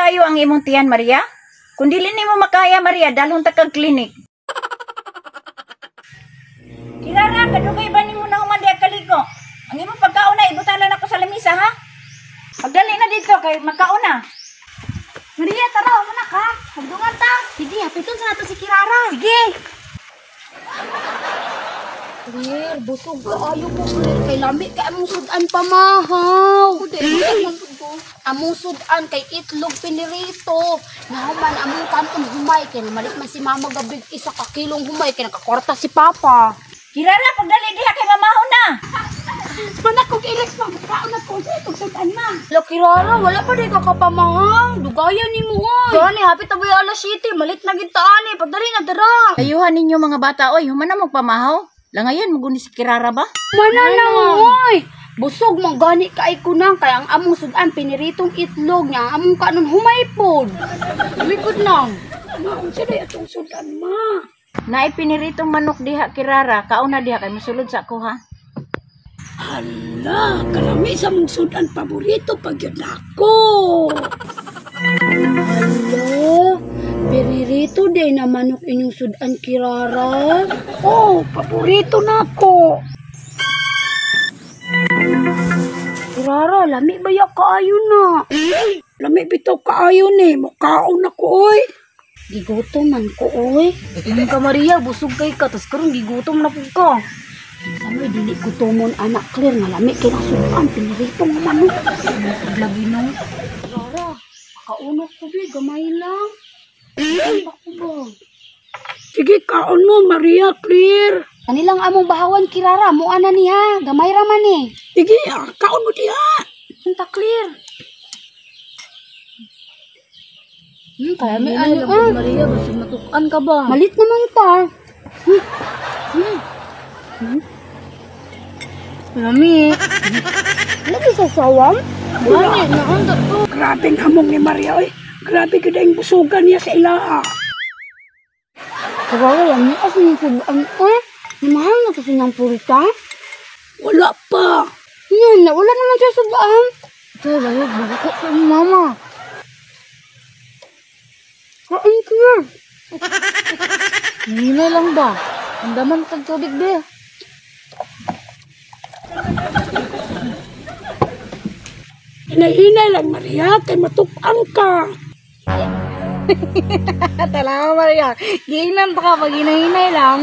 kayo ang imong tiyan, Maria? Kung dili nimo makaya, Maria, dalhon ta kag klinik. Kirara, kadugay ba nimo na human diha kaliko? Ang imong pagkaon na ibutalan ako sa lamisa, ha? Pagdali na dito kay magkaon na. Maria, tara, wala ka. Magdungan ta. Sige, hapiton sa nato si Kirara. Sige. Claire, busog kaayo ko, Claire. Kay lami kay among sudan pamahaw. Among sudan kay itlog pinirito. Nahuman among kanton humay kay namalit man si mama gabi isa ka kilong humay kay nakakwarta si papa. Kirara, pagdali diha kay mamahaw na. Manak kog ilex pa kaon na ko sa itong sudan ma. Lo Kirara, wala pa day ka kapamahang. Dugayan nimo oy. Gani hapit na ba alas 7, malit na gid ta ani. Pagdali na dara. Ayuhan ninyo mga bata oy, human na magpamahaw. Langayan mo guni si Kirara ba? Mana na oy. Busog man gani kay ko nang kay ang among sudan piniritong itlog niya, ang among kanon humay pod. Lumipod nang. Ma, unsa day atong sudan ma? Naay piniritong manok diha Kirara, kaon na diha kay mosulod sa ako ha. Hala, kalami sa mong sudan paborito pag yun ako. Hala, pinirito day na manok inyong sudan Kirara. Oh, paborito na ako. Kirara, lami ba ya kaayo na? Lami bitaw kaayo ni, mukaon ako oy. Gigutom man ko oy. Ano ka Maria, busog kay ka, tas karon gigutom na pud ka. Sa may dili ko tumon anak Claire nga lami kay nasudan pinirito nga manok. Paglagi no. Kirara, kaunok ko bi gamay lang. Ay, ko ba? Sige, kaon mo Maria Claire. Kanilang among bahawan Kirara, mo ana niya, gamay ra man ni. Sige, kaon mo diha. Unta Claire. Kaya may ano ah. Maria, basta matukan ka ba? Malit naman ta. Mami. Lagi sa sawam? Gani, naanda to. Grabe ang hamong ni Maria oy. Grabe gid ang busugan niya sa ilaha. Kirara, lami as ni sudan eh. Mahal na to sinyang purita. Wala pa. Yan, wala naman siya sudan. Ito, layog, magako pa ni mama. Kain ko na. Hinay lang ba? Ang daman kag tubig be. Hinay-hinay lang Maria, kay matukan ka. Talaga Maria, giinan pa ka pag hinay-hinay lang.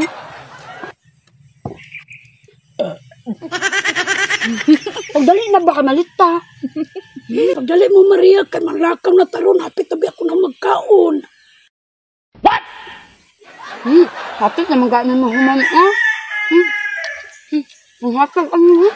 Pagdali na baka malita. Pagdali mo Maria, kay manlakaw na taron, hapit tabi ako na magkaon. What? Hapit na magkaon na mahuman ah. Ang hapit ano ha?